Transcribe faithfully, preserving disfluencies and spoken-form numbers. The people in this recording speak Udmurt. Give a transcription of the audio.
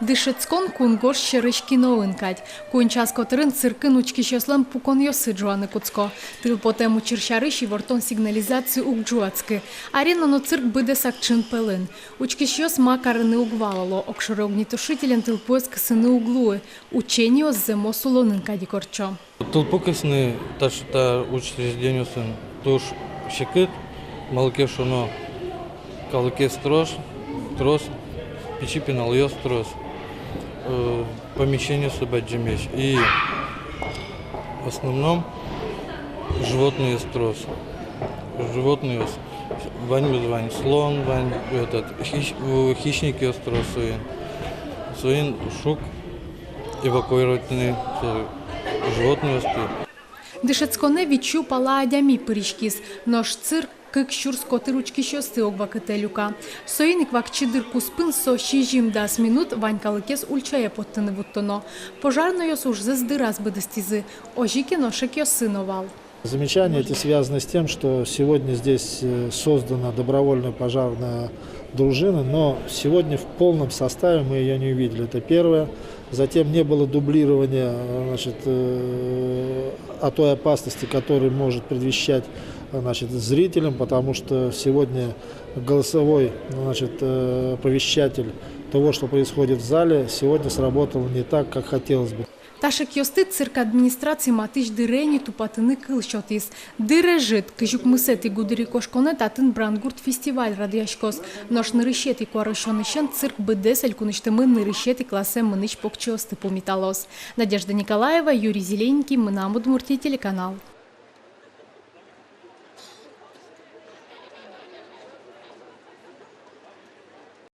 Дышетскон кунгож сьӧрысь киноын кадь. Куинь час котырын циркын учкисьёслэн пуконъёссы ӝуаны кутско. Тылпотэм учыр сярысь ивортон сигнализаци уг ӝуатскы. Арена но цирк быдэсак ӵын пӧлын. Учкисьёс ма карыны уг валало, огшоры огнетушителен тылпуэз кысыны уг луы. Учениос зэмос улонын кадь ик ортчо. Тылпу кысыны таӵе та учреждениосын туж секыт, малы ке шуоно, калыкез трос, трос, пичи пиналъёс трос, э, помещениоссы бадӟымесь и в основном животноез трос. Животноез ваньмыз вань, слон вань, этот, хищ-, э, хищникъёс трос соин. Соин шуг эвакуировать карыны со животноосты. Дышетсконэ витьсю пала адями пыриськиз, нош цирк кык сюрс котыр учкисьёсты ог вакытэ люка. Соин ик вакчи дыр куспын со сизьымдас минут вань калыкез ульчае поттыны вуттоно. Пожарноос ужзэс дыраз быдэстӥзы, озьы ке но шекъёссы но вал. Замечания эти связаны с тем, что сегодня здесь, э, создана добровольная пожарная дружина, но сегодня в полном составе мы её не увидели. Это первое. Затем не было дублирования, э, значит, э, о той опасности, которая может предвещать, э, значит, зрителям, потому что сегодня голосовой, значит, э, оповещатель того, что происходит в зале, сегодня сработал не так, как хотелось бы. Та шекъёсты цирк администраци матысь дыре ини тупатыны кыл сётӥз. Дыр ӧжыт, кызь укмысэтӥ гудырикошконэ татын Брангурт фестиваль радъяськоз. Нош нырысетӥ куарусёнысен цирк быдэс элькунысьтымы нырысетӥ классэ мынӥсь покчиосты пумиталоз. Надежда Николаева, Юрий Зелененький, «Мынам Удмуртие» телеканал.